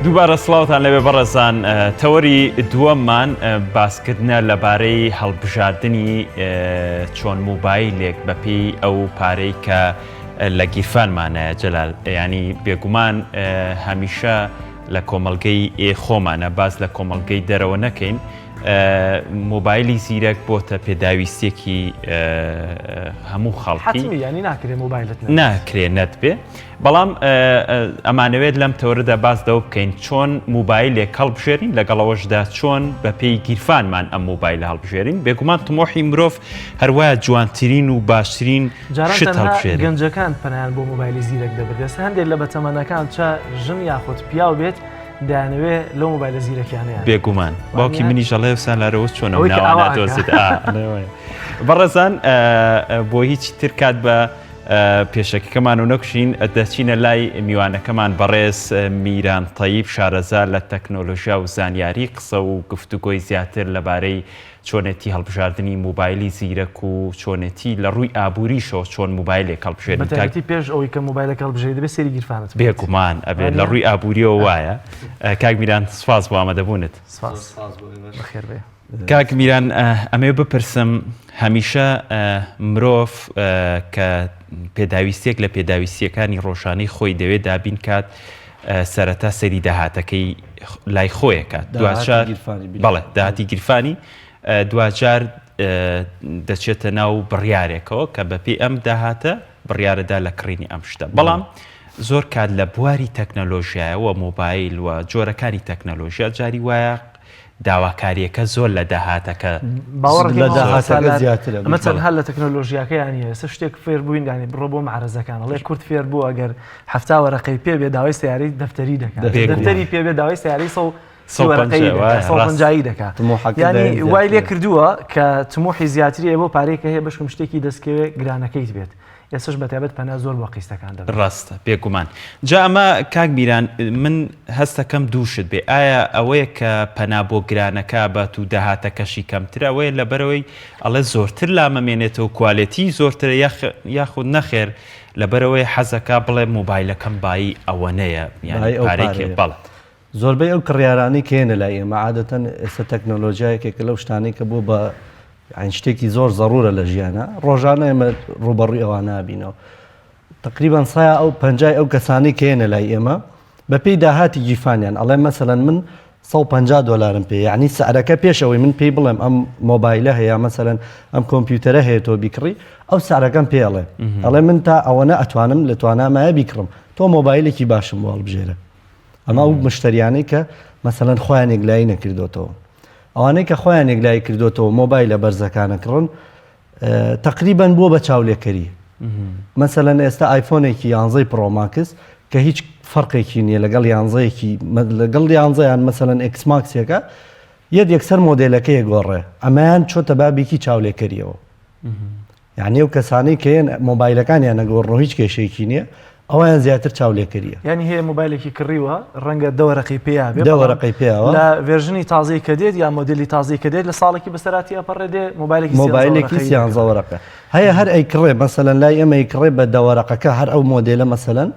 دووبارە سڵاوتان لەوێ بەڕێزان تەوەری دووەممان باسکردنە لەبارەی هەڵبژاردنی چۆن موبایلێک بەپێی ئەو پارەی کە لە گیرفانمانە جەلال ینی بێگومان هەمیشە لە کۆمەڵگەی خۆمانە باس لە کۆمەڵگەی دەرەوە نەکەین مۆبایلی زیرەک بۆتە پێداویستیەکی هەموو خەڵکی ینی ناکرێ مۆبایلت ناکرێ نەت بێ بەڵام ئەمانەوێت لەم تەوەرەدا باس لەوە بکەین چۆن موبایلێک هەڵبژێرین لەگەڵەوەشدا چۆن بەپێی گیرفانمان ئەم مۆبایلە هەڵبژێرین بێگومان تمۆحی مرۆڤ هەروایە جوانترین و باشترین شت هەڵبژێرێت. گەنجەکان پەنایان بۆ مۆبایلی زیرەک دەبرد ئێستا هەندێک لە بەتەمەنەکان چە ژن یاخود پیاو بێت دەیانەوێ لەو مۆبایلە زیرەکیانەیان بێگومان باوکی منیش ئەڵێ سالارەوە چۆنە ناوانە بەڕێزان بۆ هیچ تر کات بە پێشەکیەکەمان و نەکوژین دەچینە لای میوانەکەمان بەڕێز میران تەیب شارەزا لە تەکنۆلۆژیا و زانیاری قسە و گفتوگۆی زیاتر لەبارەی چۆنێتی هەڵبژاردنی موبایلی زیرەک و چۆنێتی لە ڕووی ئابووریشەوە چۆن موبایلێک هەڵبژێرین کاک بەتایبەتی پێش ئەوەی کە موبایلەکە هەڵبژێری دەبێت سەیری گیرفانت بکەیت. بێگومان ئەبێت لە ڕووی ئابووریەوە وایە کاک میران سوپاس بۆ ئامادەبوونت. سوپاس بەخێر بێی. کاک میران ئەمەوێ بپرسم هەمیشە مرۆڤ کە پێداویستیەک لە پێداویستیەکانی ڕۆژانەی خۆی دەوێت دابین کات سەرەتا سەری داهاتەکەی لای خۆیەکات دواجار بەڵێ داهاتی گیرفانی دواجار دەچێتە ناو بڕیارێکەوە کە بەپێی ئەم داهاتە بڕیارەدا لە کڕینی ئەم شتە بەڵام زۆر کات لە بواری تەکنەلۆژیایەوە مۆبایل و جۆرەکانی تەکنەلۆژیا جاری وایە داواکارییەکە زۆر لە داهاتەکە باوەڕ لە داهاتەکە زیاترە. ئەمە تەنها لە تەکنەلۆژیاکەیان نییە ئێستا شتێک فێر بووین یانی بڕۆ بۆ مەعرەزەکان ئەڵێ کورد فێر بوو ئەگەر 70 وەرەقەی پێ بێ داوای سیارەی دەفتەری دەکات دەفتەری پێ بێ داوای سیارەی سەو وەرەقەی دەکات ینی وای لێ کردووە کە تموحی زیاتری بۆ پارەی کە هەیە بەشکم شتێکی دەستکەوێ گرانەکەیت بێت ئێستەش بەتایبەت پەنا زۆر بۆ قیستەکان دەبەن. ڕاستە بێگومان. جا ئەمە کاک میران من هەستەکەم دوو شت بێ ئایا ئەوەیە کە پەنا بۆ گرانەکە ئەبات و داهاتەکەشی کەمترە ئەوەیە لەبەرئەوەی ئەڵێ زۆرتر لامەمێنێتەوە کوالێتی زۆرترە یاخود نەخێر لەبەرئەوەی حەزەکا بڵێ مۆبایلەکەم بایی ئەوەنەیە یانی بایی ئەو پارەی کێ پارەیە. بەڵێ. زۆربەی ئەو کڕیارانەی کە یەنە لای ئێمە عادەتەن ئێستا تەکنەلۆژیا یەکێکە لەو شتانەی کە بووە بە یانی شتێکی زۆر زەڕورە لە ژیانە ڕۆژانە ئێمە ڕوبەڕووی ئەوان نابینەوە تقریبان سا ئەو پەنجای ئەو کەسانی کە یەنە لای ئێمە بەپێی داهاتی گیرفانیان ئەڵێ مەسەلەن من 150 دلارم پێ یعنی سعرەکە پێشەوەی من پێی بڵێم ئەم مۆبایلە هەیە مەسەلەن ئەم کۆمپیوتەرە هەیە تۆ بیکڕی ئەو سعرەکەم پێ ئەڵێ ئەڵێ من تا ئەوەنە ئەتوانم لە توانامایە بیکڕم تۆ مۆبایلێکی باشم بۆ هەڵبژێرە ئەمە ئەو مشتەریانەی کە مەسەلەن خۆیان یەکلایی نەکردۆتەوە ئەوانەی کە خۆیان یەکلایی کردۆتەوە مۆبایلە بەرزەکانە کڕن تقریبان بووە بە چاولێکەری مەسەلەن ئێستا ئایفۆنێکی یانزەی Pro Max کە هیچ فەرقێکی نییە لەگەڵ یانزەیەکی لەگەڵ یانزەیان مەسەلەن X Max ێکە یەت یەکسەر مۆدێلەکەی گۆڕێ ئەمەیان چۆتە بابێکی چاولێکەریەوە یانی ئەو کەسانەی کە یەن مۆبایلەکانیان ئەگۆڕن و هیچ کێشەیەکی نییە ئەویان زیاتر چاولێکەریە. یانی هەیە مۆبایلێکی کڕیوە ڕەنگە دە وەرەقەی پێیا بێ دە وەرەقەی پێیاوە لە version ی تازەی کە دێت یا مۆدێلی تازەی کە دێت لە ساڵێکی بەسەراتی ئەپەڕێ دێ مۆبایلێکی مۆبایلێکی سیانزە وەرەقە هەیە هەر ئەیکڕێ مەسەلەن لای ئێمە ئەیکڕێ بە دە وەرەقەکە هەر ئەو مۆدێلە مەسەلەن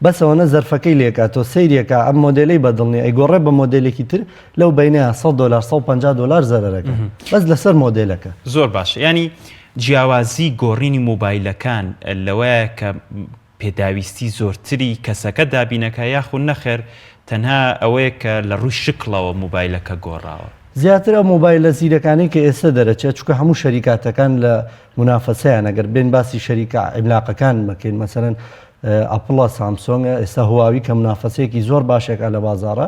بەس ئەوەنە زەرفەکەی لێکا تۆ سەیریەکا ئەم مۆدێلەی بەدڵ نیە ئەیگۆڕێ بە مۆدێلێکی تر لەو بەینەیا سەد دۆلار 150 دۆلار زەرەرەکە بەس لەسەر مۆدێلەکە. زۆر باشە یانی جیاوازی گۆڕینی مۆبایلەکان لەوەیە کە پێداویستی زۆرتری کەسەکە دابینەکا یاخود نەخێر تەنها ئەوەیە کە لە ڕووی شکڵەوە مۆبایلەکە گۆڕاوە؟ زیاتر ئەو مۆبایلە زیرەکانەی کە ئێستە دەرەچێت چونکە هەموو شەریکاتەکان لە مونافەسەیان ئەگەر بێین باسی شەریکە عیملاقەکان بکەین مەسەلەن ئەپڵە سامسۆنگە ئێستا هواوی کە منافەسەیەکی زۆر باشێکە لە بازاڕە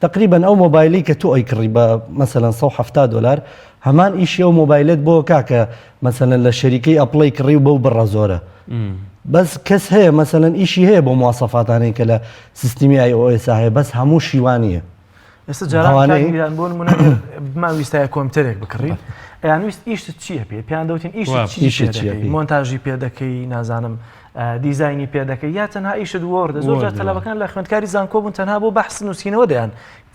تقریبا ئەو مۆبایلی کە تۆ ئەیکڕی بە مەسەلەن 170 دلار هەمان ئیشی ئەو مۆبایلت بۆ کاکە مەسەلەن لە شەریکەی ئەپڵی کڕی و بەو بڕە زۆرە بەس کەس هەیە مەسەلەن ئیشی هەیە بۆ مواسەفاتانەی کە لە سیستمی iOS هەیە بەس هەموو شیوانیە ئێستا جاران کاک میران بۆ نمونە ئەگەر بمانویستایە کۆمپیوتەرێک بکڕین. ئەیانویست ئیشت چییە پێ پێیان دەوتین ئیشت چی ئیشت پێ چییە دەکەی پێی؟ مۆنتاژی پێ دەکەی نازانم دیزاینی پێ دەکەی یا تەنها ئیشت Word ە زۆر جار Word ە. تەلەبەکان لە خوێندکاری زانکۆ بوون تەنها بۆ بەحس نووسینەوە دەیان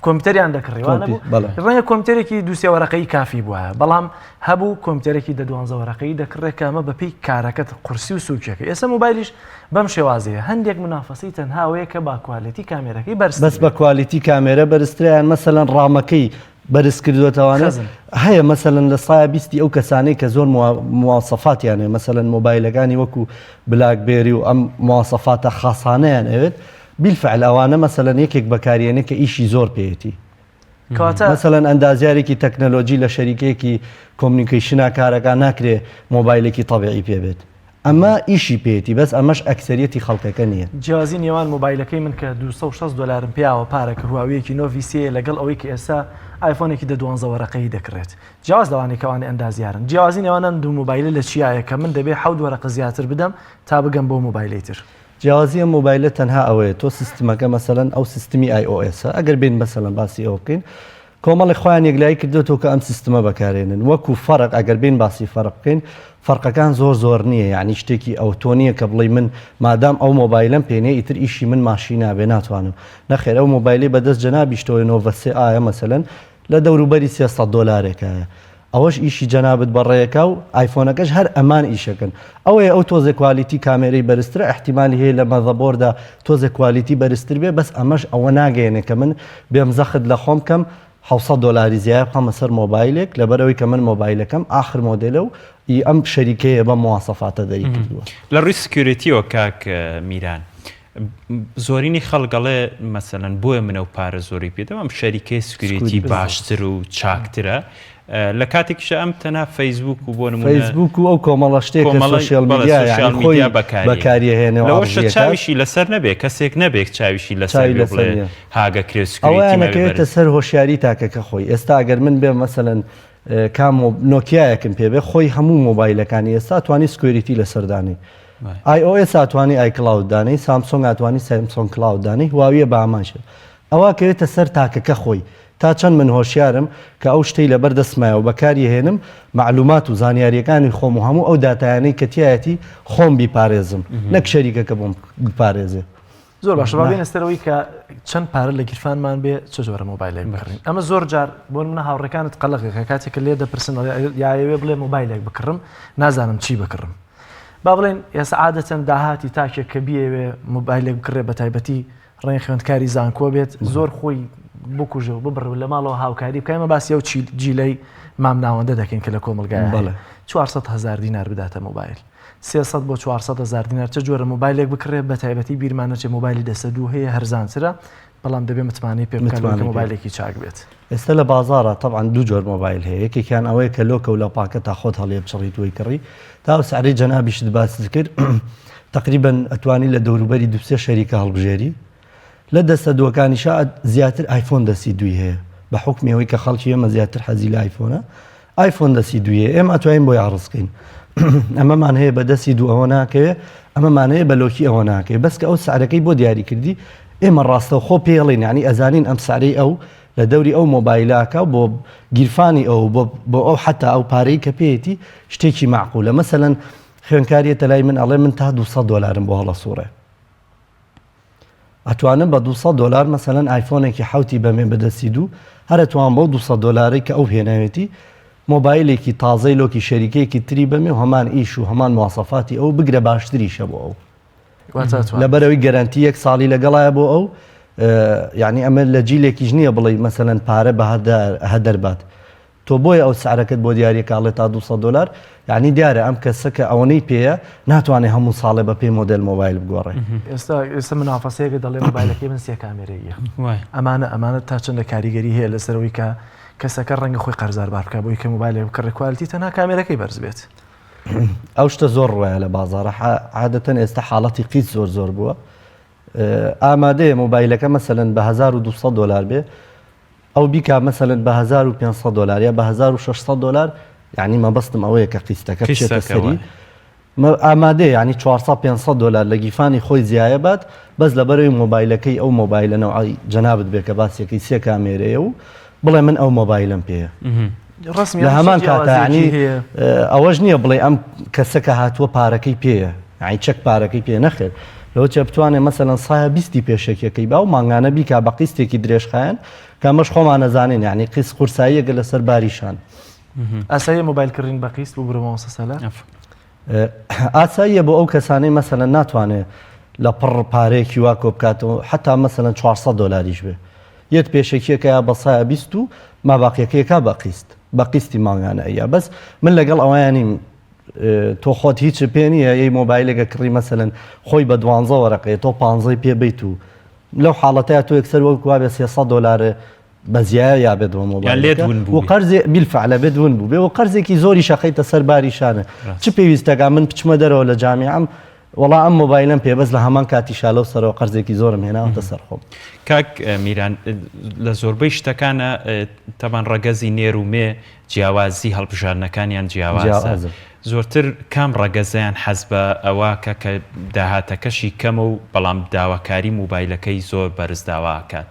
کۆمپیوتەریان دەکڕی وانە بوو بەڵێ. ڕەنگە کۆمپیوتەرێکی دوو سێ وەرەقەیی کافی بووایە بەڵام هەبوو کۆمپیوتەرێکی دە دوانزە وەرەقەیی دەکڕێ کە ئەمە بەپێی کارەکەت قورسی و سووکیەکەی ئێستا مۆبایلیش بەم شێوازەیە هەندێک منافەسەی تەنها ئەوەیە کە با quality کامێرەکەی بەرزتر بەس بە quality کامێرە بەرزترە یان مەسەلەن RAM ەکەی بەرز کردووەتەوانە خەزن. هەیە مەسەلەن لە سایە بیستی ئەو کەسانەی کە زۆر مواسەفاتیان هەیە مەسەلەن مۆبایلەکانی وەکو BlackBerry و ئەم مواسەفاتە خاصانەیان ئەوێت بیلفعل ئەوانە مەسەلەن یەکێک بەکاریێنێ کە ئیشی زۆر پێیەتی کەواتە مەسەلەن ئەندازیارێکی تەکنەلۆجی لە شەریکەیەکی communication ا کارەکا ناکرێ مۆبایلێکی تەبیعی پێ بێت ئەمە ئیشی پێیەتی بەس ئەمەش ئەکسەریەتی خەڵکەکە نییە. جیاوازی نێوان مۆبایلەکەی من کە 260 دۆلارم پێیاوە پارە کە هواویەکی Nova سێیە لەگەڵ ئەوەی کە ئێستا ئایفۆنێکی دە دوانزە وەرەقەیی دەکڕێت جیاواز لەوانەی کە ئەوانەی ئەندازیارن جیاوازی نێوان ئەم دوو مۆبایلە لە چیایە کە من دەبێ حەوت وەرەقە زیاتر بدەم تا بگەم بەو مۆبایلەی تر. جیاوازی ئەم مۆبایلە تەنها ئەوەیە تۆ سیستمەکە مەسەلەن ئەو سیستمی iOS ە ئەگەر بێین مەسەلەن باسی ئەوە بکەین کۆمەڵێک خۆیان یەکلایی کردوێتەوە کە ئەم سیستمە بەکارێنن وەکو فەرق ئەگەر بێین باسی فەرق بکەین فەرقەکان زۆر زۆر نییە یعنی شتێکی ئەوتۆ نییە کە بڵێی من مادام ئەو مۆبایلەم پێ نییە ئیتر ئیشی من ماشی نابێ ناتوانم نەخێر ئەو مۆبایلەی بەدەست جەنابیشتەوەی Nova سێ ئایە مەسەلەن لە دەوروبەری 300 دۆلارێکایە ئەوەش ئیشی جەنابت بەڕێیەکا و ئایفۆنەکەش هەر ئەمان ئیشەکەن ئەوەیە ئەو تۆزێ quality کامێرەی بەرزترە ئیحتیمالی هەیە لە motherboard ا تۆزێ quality بەرزتر بێ بەس ئەمەش ئەوە ناگەیەنێ کە من بێم زەخت لە خۆم کەم 700 دۆلاری زیایە بخەمە سەر مۆبایلێک لەبەرئەوەی کە من مۆبایلەکەم ئاخر مۆدێلە و ئی ئەم شەریکەیە بەم مواسەفاتە دەری کردووە. لە ڕووی security ەوە کاک میران زۆرینەی خەڵک ئەڵێ مەسەلەن بۆیە من ئەو پارە زۆری پێدەم ئەم شەریکەی security باشتر و چاکترە لە کاتێکیشە ئەم تەنها فەیسبوک و بۆ نمونە فەیسبوک و ئەو کۆمەڵە شتێک کە social media یانی خۆی بەکاریهێنێ و لەوەشە چاویشی لەسەر نەبێ کەسێک نەبێت چاویشی لەسەر بێ بڵێ هاگە کرێ security ئەوەیان ئەکەوێتە سەر هۆشیاری تاکەکە خۆی ئێستا ئەگەر من بێم مەسەلەن کام نۆکیایەکم پێ بێ خۆی هەموو مۆبایلەکانی ئێستا توانی security لەسەر دانێ iOS ئەتوانی iCloud دانێی سامسۆنگ ئەتوانی Samsung Cloud دانێی هواویە بە هەمان شێوە ئەوە کەوێتە سەر تاکەکە خۆی تا چەند من هۆشیارم کە ئەو شتەی لەبەر دەستمایە و بەکاری هێنم مەعلومات و زانیاریەکانی خۆم و هەموو ئەو داتایانەی کە تیایەتی خۆم بیپارێزم نەک شەریکەکە بۆم بپارێزێ. زۆر باشە با بێینە سەر ئەوەی کە چەند پارە لە گیرفانمان بێ چ جۆرە مۆبایلێک بکڕین ئەمە زۆر جار بۆ منە هاوڕێکانت قەلەقێکە کاتێک کە لێ دەپرسن یاەوێ بڵێ مۆبایلێک بکڕم نازانم چی بکڕم با بڵێن ئێستا عادەتەن داهاتی تاکێک کە بیەوێ مۆبایلێک بکڕێ بە تایبەتی ڕێن خوێندکاری زانکۆ بێت زۆر خۆی بکوژە و ببڕ و لە ماڵەوە هاوکاری بکەمە باسی ئەو جیلەی مامناوەندە دەکەین کە لە کۆمەلگای بەڵێ 400 هزار دینار بداتە مۆبایل 300 بۆ 400 هزار دینار چ جۆرە مۆبایلێک بکڕێ بە تایبەتی بیرمان نەچێ مۆبایلی دەستە دوو هەیە هەرزانترە بەڵام دەبێ متمانەی پێ بکات کە مۆبایلێکی چاک بێت. ئێستا لە بازاڕا تەبعەن دوو جۆر مۆبایل هەیە یەکێکیان ئەوەیە کە lock ە و لە پاکەتا خۆت هەڵیبچڕیت وەی کڕی تا ئەو سعرەی جەنابیشت باست کرد تەقریبەن ئەتوانی لە دەوروبەری دوو سێ شەریکە هەڵبژێری لە دەستە دووەکانیشا زیاتر ئایفۆن دەستی دووی هەیە بە حوکمی ئەوەی کە خەڵکی ئێمە زیاتر حەزی لە ئایفۆنە ئایفۆن دەستی دووی هەیە ئێمە ئەتوانین بۆی عەڕز کەین ئەمەمان هەیە بە دەستی دوو ئەوە ناکەوێ ئەمەمان هەیە بە lock ی ئەوە ناکەوێ بەس کە ئەو سعرەکەی بۆ دیاری کردی ئێمە ڕاستەوخۆ پێڵین یعنی ئەزانین ئەم سعرەی ئەو لە دەوری ئەو مۆبایلەکە بۆ گیرفانی ئەو بۆ ئەو حتا ئەو پارەی کە پێیەتی شتێکی معقولە مەسەلەن خوێنکاریەتە لای من ئەڵێ من تا 200 دۆلارم بۆ هەڵەسوڕێ ئەتوانم بە 200 دۆلار مەسەلەن ئایفۆنێکی حەوتی بەمێ بە دەستی دوو هەر ئەتوان بەو 200 دۆلارەی کە ئەو هێناوێتی مۆبایلێکی تازەی lock ی شەریکەیەکی تری بەمێ و هەمان ئیش و هەمان مواسەفاتی ئەو بگرە باشتریشە بۆ ئەو لەبەرەوەی گەرەنتی یەک ساڵی لەگەڵایە بۆ ئەو یعنی ئەمە لە جیلێکیش نییە بڵێ مەسەلەن پارە بە هەدەر بات تۆ بۆیە ئەو سعرەکەت بۆ دیاریە کە ئەڵێ تا 200 دۆلار یعنی دیارە ئەم کەسە کە ئەوەنەی پێیە ناتوانێ هەموو ساڵێ بە پێی مۆدێل مۆبایل بگۆڕێ. ئێستا ئێستا منافەسەیەکە دەڵێ مۆبایلەکەی من سێ کامێرەییە ئەمانە ئەمانە تا چەندە کاریگەری هەیە لەسەر ئەوەی کە کەسەکە ڕەنگە خۆی قەرزاربار بکات بۆی کە مۆبایلێک بکڕێ quality تەنها کامێرەکەی بەرز بێت. ئەو شتە زۆر ڕوایە لە بازاڕە عادەتەن ئێستا حاڵەتی قیس زۆر زۆر بووە ئامادەیە مۆبایلەکە مەسەلەن بە 1200 دۆلار بێ ئەو بیکا مەسەلەن بە 1500 دۆلار یا بە 1600 دۆلار یعنی مەبەستم ئەوەیە کە قیستەکە بچێتە سەری ئامادەیە یعنی 400 500 دۆلار لە گیفانی خۆی زیایە بات بەس لەبەرەوەی مۆبایلەکەی ئەو مۆبایلە نەوعی جەنابت بێ کە باسیەکەی سێ کامێرەیە و بڵێ من ئەو مۆبایلەم پێیە. لە هەمان کاتا یانی ئەوەش نییە بڵێ ئەم کەسە کە هاتووە پارەکەی پێیە یانی چەک پارەکەی پێ نەخێر لەوە چێ بتوانێت مەسەلەن سایە بیستی پێشەکیەکەی با و مانگانە بیکا بە قیستێکی درێژخایەن کە ئەمەش خۆمان ئەزانین یانی قیست قورساییەکە لەسەر باری شان. ئاساییە مۆبایل کڕین بە قیست ببورە مامۆستا سالار؟ ئاساییە بۆ ئەو کەسانەی مەسەلەن ناتوانێت لە پڕ پارەیەکی وا کۆ بکاتەوە حتا مەسەلەن 400 دۆلاریش بێ یەت پێشەکیەکە یا بە سایە 20 و ماباقیەکەیەکا بە قیست بە قیستی مانگانە ئەیا بەس من لەگەڵ ئەویان نیم تۆ خۆت هیچ پێ نییە یەی مۆبایلێکە کڕی مەسەلەن خۆی بە دوانزە وەرەقەیە تۆ پانزەی پێ بیت و لەو حاڵەتەیە تۆ یەکسەر وەک وابێ 300 دۆلار بە زیایە یا بێت بۆ مۆبایلەکە و قەرزێ بیلفعلە بێت ون بوو بێ و قەرزێکی زۆری شەقەیتە سەر باری شانە چ پێویستەکە من بچمە دەرەوە لە جامیعەم وەڵا ئەم مۆبایلم پێ بەس لە هەمان کاتیشا لەو سەرەوە قەرزێکی زۆرم هێناوەتە سەر خۆم. کاک میران لە زۆربەی شتەکانە تەبان ڕەگەزی نێر و مێ جیاوازی هەڵبژاردنەکانیان جیاوازە زۆرتر کام ڕەگەزیان حەز بە ئەوە کە کە داهاتەکەشی کەمە و بەڵام داواکاری موبایلەکەی زۆر بەرز داواکات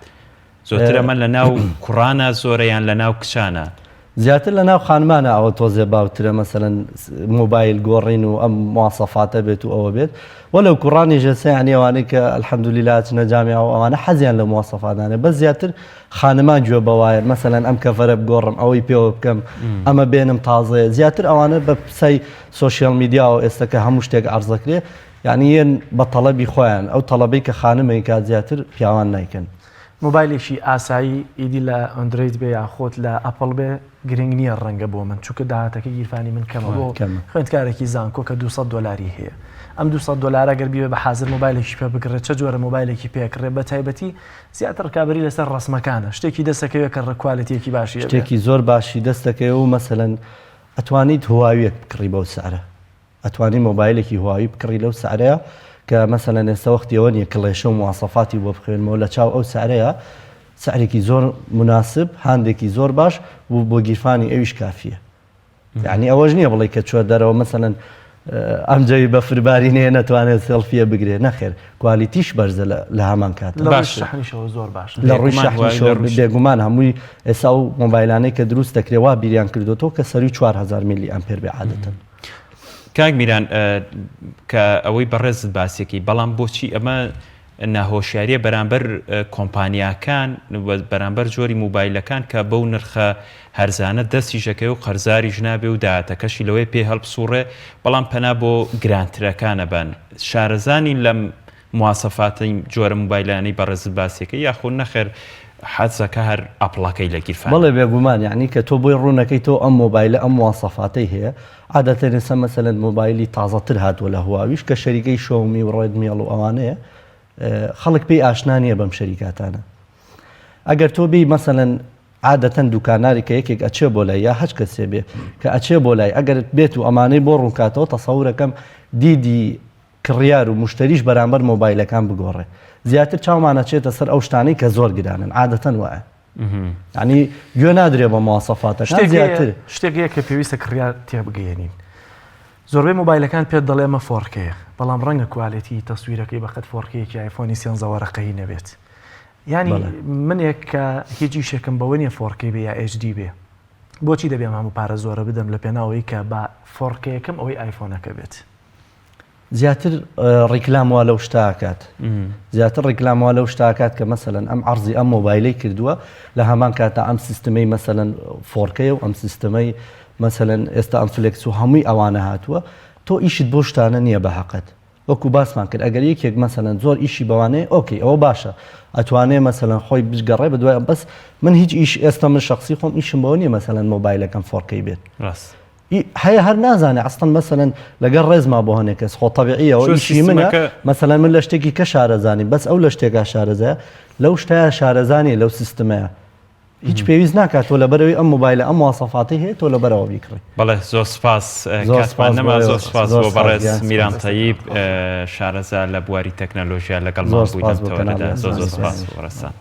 زۆرتر ئەمە لە ناو کوڕانە زۆرە یان لە ناو کچانە؟ زیاتر لە ناو خانمانە ئەوە تۆزێ باوترە مەسەلەن مۆبایل گۆڕین و ئەم مواسەفاتە بێت و ئەوە بێت وەلەو کوڕانیش ئێستا یانی ئەوانەی کە الحمدللە ئەچنە جامیعە و ئەوانە حەزیان لە مواسەفاتانە بەس زیاتر خانمان گوێ بەوایە مەسەلەن ئەم کەڤەرە بگۆڕم ئەوەی پێوە بکەم ئەمە بێنم تازەیە زیاتر ئەوانە بە پسای سۆشیال میدیاوە ئێستا کە هەموو شتێک عەرزەکرێ یانی یەن بە تەڵەبی خۆیان ئەو تەڵەبەی کە خانم ئەیکات زیاتر پیاوان نایکەن. مۆبایلێکی ئاسایی ئیدی لە ئەندرۆید بێ یاخۆت لە ئەپڵ بێ گرنگ نییە ڕەنگە بۆ من چونکە داهاتەکەی گیرفانی من کەمە بۆ خوێندکارێکی زانکۆ کە 200 دۆلاری هەیە ئەم 200 دۆلارە گەر بیوێ بە حازر مۆبایلێکی پێ بکڕێت چە جۆرە مۆبایلێکی پێکڕێ بە تایبەتی زیاتر ڕکابەری لەسەر ڕسمەکانە شتێکی دەستەکەوێت کە quality یەکی باشی شتێکی زۆر باشی دەستەکەوێ و مەسەلەن ئەتوانیت هواویەک بکڕی بەو سعرە ئەتوانی مۆبایلێکی هواوی بکڕی لەو سعرەیا کە مەسەلەن ئێستا وەختی ئەوە نیە کڵێشە و مواسەفاتی بۆ بخوێنمەوە لە چاو ئەو سعرەیا سعرێکی زۆر مناسب هاندێکی زۆر باش و بۆ گیرفانی ئەویش کافیە یعنی ئەوەش نییە بڵێ کە چوە دەرەوە مەسەلەن ئەم جەوی بەفرباری نەیە نەتوانێت سێڵفیە بگرێ نەخێر quality ش بەرزە لە هەمان کات باش شەحنیشەوە زۆر باش لە ڕووی شەحنیشەوە بێگومان هەمووی ئێستا و مۆبایلانەی کە دروست دەکرێ وا بیریان کردوەوە کە سەروی 4000 میلی ئەمپێر بێ عادەتەن. کاک میران کە ئەوەی بەڕێزت باسیەکەی بەڵام بۆچی ئەمە ناهۆشیاریە بەرامبەر کۆمپانیاکان بەرامبەر جۆری موبایلەکان کە بەو نرخە هەرزانە دەستیشەکەی و قەرزاریش نابێ و داهاتەکەشی لەوەی پێ هەڵبسوڕێ بەڵام پەنا بۆ گرانترەکانە بەن شارەزانی لەم مواسەفاتی جۆرە موبایلانەی بەڕێزت باسیەکەی یاخود نەخێر حەزەکە هەر ئەپڵەکەی لە گیرفان. بەڵێ بێگومان یەعنی کە تۆ بۆی ڕوونەکەی تۆ ئەم مۆبایلە ئەم مواسەفاتەی هەیە عادەتەن ئێستا مەسەلەن مۆبایلی تازەتر هاتووە لە هواویش کە شەریکەی شۆمی و ڕێدمیڵ و ئەوانەیە خەڵک پێی ئاشنا نییە بەم شەریکاتانە ئەگەر تۆ بێی مەسەلەن عادەتەن دوکاناری کە یەکێک ئەچێ بۆ لای یا هەچ کەسێ بێ کە ئەچێ بۆ لای ئەگەر بێت و ئەمانەی بۆ ڕوونکاتەوە تەسەورەکەم دیدی کڕیار و موشتەریش بەرامبەر مۆبایلەکان بگۆڕێ زیاتر چاومان ئەچێتە سەر ئەو شتانەی کە زۆر گرانن عادەتەن وایە یعنی گوێ نادرێ بە مواسەفاتەکان زیاتر شتێک هەیە کە پێویستە کڕیار تێبگەیەنین زۆربەی مۆبایلەکان پێت دەڵێ ئەمە 4K یە بەڵام ڕەنگە quality تەسویرەکەی بەقەد 4K یەکی ئایفۆنی سێنزە وەرەقەیی نەبێت یانی منێک کە هیچ ئیشێکم بەوە نییە 4K بێ یا HD بێ بۆچی دەبێ ئەم هەموو پارە زۆرە بدەم لە پێناوەی کە بە 4K یەکەم ئەوەی ئایفۆنەکە بێت زیاتر ڕیکلام وا لەو شتە ئەکات زیاتر ڕیکلام وا لەو شتە ئەکات کە مەسەلەن ئەم عەرزی ئەم مۆبایلەی کردووە لە هەمان کاتا ئەم سیستمەی مەسەلەن 4K و ئەم سیستمەی مەسەلەن ئێستا ئەم flex و هەمووی ئەوانە هاتووە تۆ ئیشت بۆ شتانە نییە بە هەقت وەکو باسمان کرد ئەگەر یەکێک مەسەلەن زۆر ئیشی بەوانەیە okay ئەوە باشە ئەتوانێ مەسەلەن خۆی بگەڕێ بە دوای بەس من هیچ ئیش ئێستا من شخصی خۆم ئیشم بەوە نییە مەسەلەن مۆبایلەکەم 4K بێت ڕاست هەیە هەر نازانێ ئەسڵەن مەسەلەن لەگەڵ ڕێزما بۆ هەنێ کەس خۆ تەبیعیە ئەوە ئیشی منە مەسەلەن من لە شتێکی کە شارەزانی بەس ئەو لە شتێکا شارەزایە لەو شتایە شارەزانیە لەو سیستمەیە هیچ پێویست ناکات تۆ لەبەرەوەی ئەم مۆبایلە ئەم مواسەفاتی هەیە تۆ لەبەرەوە بیکڕی. بەڵێ زۆر سپاس کاتمان نەما زۆر سپاس بۆ بەڕێز میران تەیب شارەزا لە بواری تەکنەلۆژیا لەگەڵمان بووی لەم تەوەرەدا زۆر زۆر سپاس بۆ بەڕێزتان.